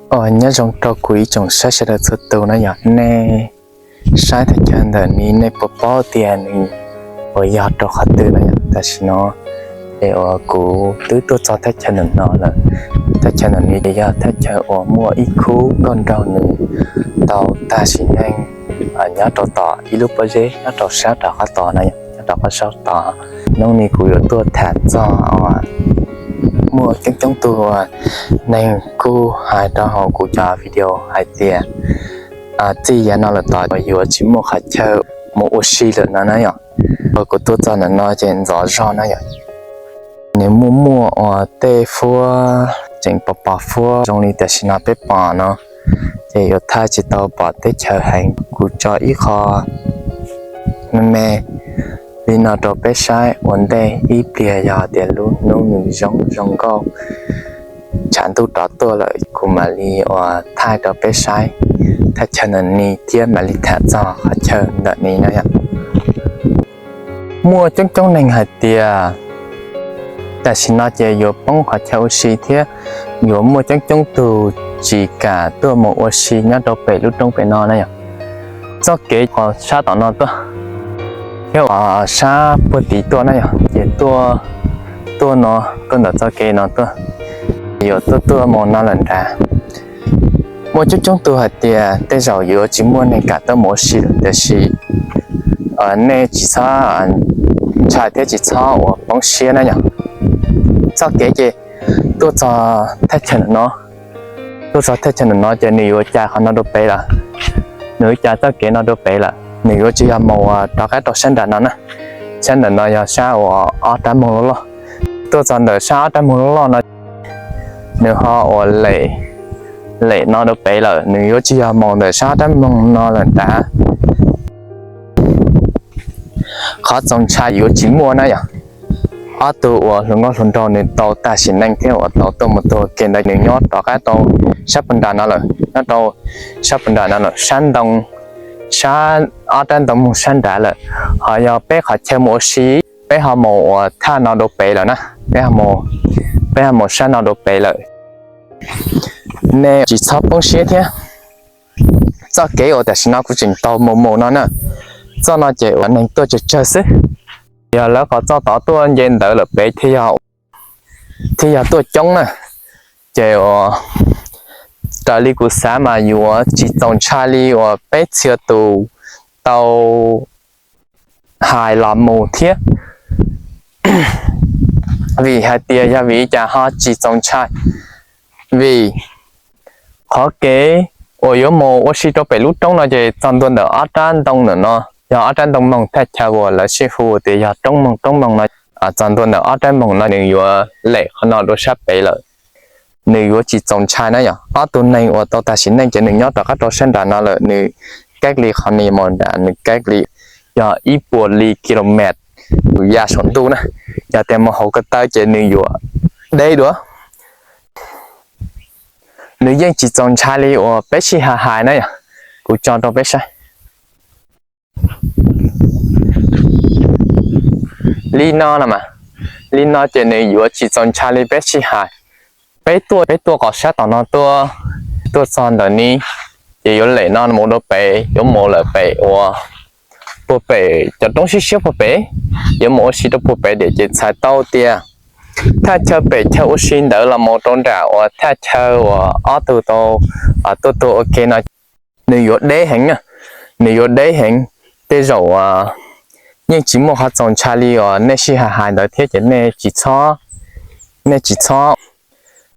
Os, nyob zoo rau kuv ib tsoom saib sawv daws txhua tus na yom. Nej saib thaj chaw ntawm ni nej puas paub tias nws puas yog rau qhov twg na yom? Tam sim no es uas kuv twb tuaj txog thaj chaw ntawm no lawm. Thaj chaw ntawm ni yog thaj chaw uas muaj ib khub nkauj nraug nws tau tag sim neej nyob rau tom ib lub pob zeb nyob rau sab rov qab tod na yom, nyob rau qab sab tod. Hnub ni kuv yuav tuaj tham txog muaj coob coob tug neeg kuj hais rau hauv kuv cov video hais tias txij yav no lawm tod yuav tsis muaj qhov chaw mus ua si lawm no na yom. Kuv tuaj txog ntawm no ces ntxov zog na yom, nws muaj muaj uas tej fuab tseem pos pos fuab zoo li tam sim no peb pom no, ces yuav thaij tsis tau pom teb chaws heev. Kuv tso ib qho me me li no rau peb saib ua ntej, ib pliag yog tias lub hnub nws zoo zoo nkauj tshav ntuj rov tuaj lawm kuv mam li uas thaij rau peb saib thaj chaw ntawm ni thiab mam li tham txog qhov chaw ntawm ni na yom. Muaj coob coob neeg hais tias tam sim no ces yuav poob qhov chaw ua si thiab yuav muaj coob coob tug tsis kam tuaj mus ua si nyob rau pem lub roob pem no na yom. Txoj kev qhov sab tom no tuaj thiab uas sab puag tid tuaj na yom, ces tuaj, tuaj no, tuaj ntawm txoj kev no tuaj, yuav tuaj tuaj mus no lawm nrad. Muaj coob coob tug hais tias tej zaum yuav tsis muaj neeg kam tuaj mus ua si lawm, tiam sis nej tsis txhob ntshai thiab tsis txhob uas poob siab na yom. Txoj kev ces tuaj txog thaj chaw ntawm no, tuaj txog thaj chaw ntawm no ces nws yuav cais qhov no rau pem lawm, nws yuav cais txoj kev no rau pem lawm, nws yuav tsis yog mus uas rov qab rau sab nram no na. Sab nram no yog sab uas ob rab moog loj loj. Tuaj txog ntawm sab ob rab moog loj loj no, nws ho uas lem, lem no rau pem lawm, nws yuav tsis yog mus ntawm sab ob rab moog no lawm nrad. Qhov txaus ntshai yuav tsis muaj na yom. Ob tug uas hluas nkauj hluas nraug nws tau tag sim neej thiab uas tau tuaj mus tuag kiag ntawd nws nyob rov qab rau sab puag nram no lawm, nyob rau sab puag nram no lawm, sab ntoo, sab ob rab ntoo moog sab nrad lawm. Ho yog peb qhov chaw mus ua si, peb ho mus uas thaj no rau pem lawm na, peb ho mus, peb ho mus sab no rau pem lawm. Nej tsis txhob poob siab thiab. Txoj kev uas tam sim no kuv tseem taug mus mus no na, txoj no ces uas neeg tuaj tsawg tsawg xwb. Yog lawv qhov txoj tod tuaj nce ntawd lawm pem thiaj yog, thiaj yog tuaj coob na. Ces uas raws li kuv xav mas yuav tsis txaus ntshai li uas peb txhia tus tau hais los mus thiab. Vim hais tias yog vim li cas ho tsis txaus ntshai? Vim qhov kev uas yuav mus ua si rau pem lub roob no ces txog ntua ntawm ob rab ntoo ntawm no, yog ob rab ntoo moog thaj chaw uas lawv sib hu tias yog roob moog, roob moog no. Txog ntua ntawm ob rab moog no nws yuav lem qhov no rau sab pem lawm, nws yuav tsis txaus ntshai na yom. Ob tug neeg uas tau tag sim neej ces nws nyob rov qab rau sab nram no lawm, nws cách ly qhov ni mus nram, nws cách ly yog ib puas li kilomev tus ya saum ntuj na. Yog tias mus hauv ko taw ces nws yuav deb dua. Nws yeej tsis txaus ntshai li uas peb sij hawm hais na yom. Kuv tso rau peb saib. Li no no mas, li no ces nws yuav tsis txaus ntshai li peb sij hawm. Peb tuaj, peb tuaj qhov sab tom no tuaj, tuaj txog ntawm ni, ces yuav lem no mus rau pem, yuav mus lawm pem uas puag pem cov roob siab siab puag pem, yuav mus ua si rau puag pem tiam ces txhais tau tias thaj chaw pem chaw ua si ntawd los mus rau nram uas thaj chaw uas ob tug tau tuaj tuaj ua ke no, nws yuav deb heev na, nws yuav deb heev. Tej zaum yeej tsis muaj qhov txaus ntshai li uas nej sij hawm hais ntawd thiab ces nej tsis txhob, nej tsis txhob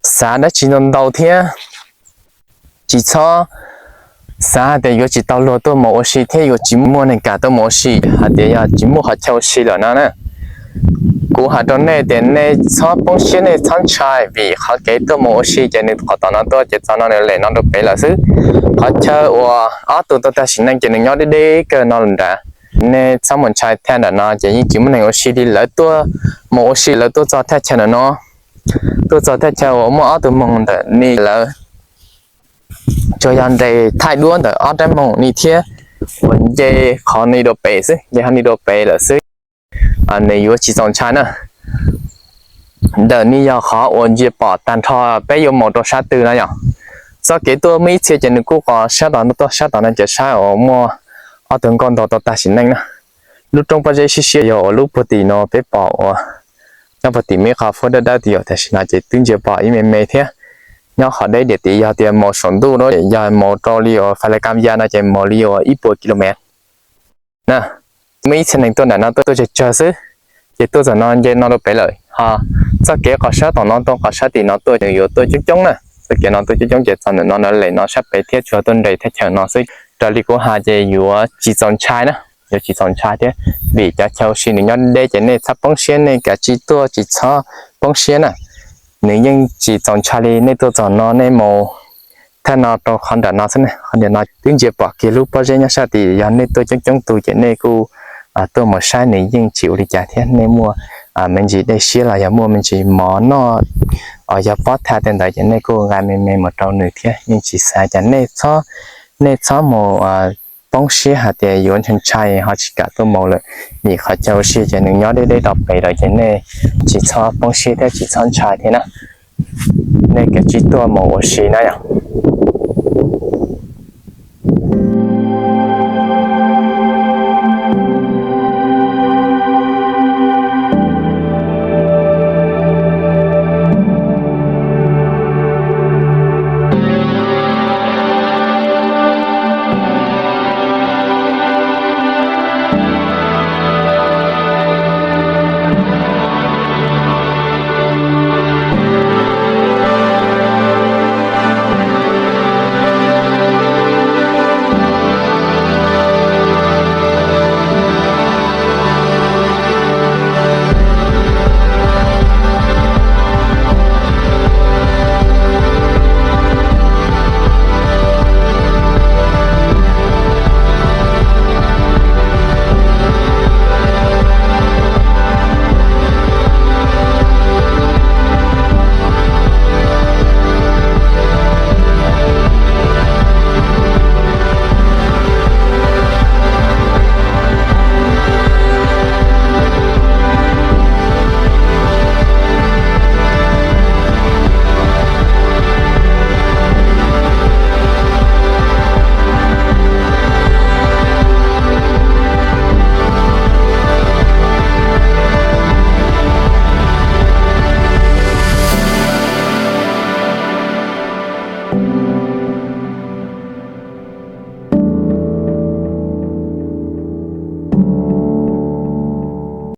xav dab tsi ntau ntau thiab tsis txhob xav hais tias yuav tsis tau luag tuaj mus ua si thiab yuav tsis muaj neeg kam tuaj mus ua si, hais tias yog tsis muaj qhov chaw ua si lawm no na. Kuv hais rau nej tias nej txhob poob siab, nej txhob ntshai vim qhov kev tuaj mus ua si ces nws qhov tom no tuaj ces txog no nws lem no rau pem lawm xwb. Qhov chaw uas ob tug tau tag sim neej ces nws nyob deb deb kawg no lawm nrad. Nej txhob mus ntshai, thaj nram no ces yeej tsis muaj neeg ua si li, lawv tuaj mus ua si lawv tuaj txog thaj chaw nram no, tuaj txog thaj chaw uas muaj ob tug moog ntawm ni lawm, tsuas yog nres thaij duab ntawm ob rab moog ni thiab uas nce qhov ni rau pem xwb, nce qhov ni rau pem lawm xwb. Nws yuav tsis txaus ntshai na. Ntawm ni yog qhov uas ntsia pom tag nrho peb yuav mus rau sab twg na yom. Txoj kev tuaj muaj ib txhia ces nws kuj qos sab tom no, tuaj sab tom no ces saib uas muaj ob tug nkauj ntog tau tag sim neej na. Lub roob pob zeb siab siab yog uas lub puag tim no peb pom uas nyob puag tim muaj ib qhov fuab dawb dawb tim yom, tam sim no ces twb ntsia pom ib me me thiab. Nyob qhov deb diam tid yog tias maus saum ntuj no yog maus rau li uas Fais Las Kas ya no ces maus li uas ib puas kis lus mev na. Muaj ib txhia neeg tuaj nram no tuaj tsawg tsawg xwb, ces tuaj txog no nce no rau pem lawm ho. Txoj kev qos sab tom no tuaj qos sab tim no tuaj nws yuav tuaj coob coob na. Txoj kev no tuaj coob coob ces txog ntawm no no lem no sab pem thiab tsuas tuaj nres thaj chaw no xwb. Raws li kuv hais ces yuav tsis txaus ntshai na, yuav tsis txaus ntshai thiab. Vim cov chaw ua si nws nyob deb ces nej txhob poob siab, nej kav tsij tuaj tsis txhob poob siab na. Nws yeej tsis txaus ntshai li nej tuaj txog no nej mus thaj no rau qhov nram no xwb na. Qhov nram no twb ntsia pom kiag lub pob zeb nyob sab tid, yog nej tuaj coob coob tus ces nej kuj tuaj mus saib nws yeej tsis ua li cas thiab. Nej muaj me ntsis dej siab los yog muaj me ntsis mov noj, yog pob tha tej ntawd ces nej kuj nqa me me mus rau nws thiab, yeej tsis xav cas. Nej txhob, nej txhob mus poob siab hais tias yuav ntshai ntshai ho tsis kam tuaj mus lawm, vim qhov chaw ua si ces nws nyob deb deb rau pem lawm ces nej tsis txhob poob siab thiab tsis txhob ntshai thiab na. Nej kav tsij tuaj mus ua si na yom.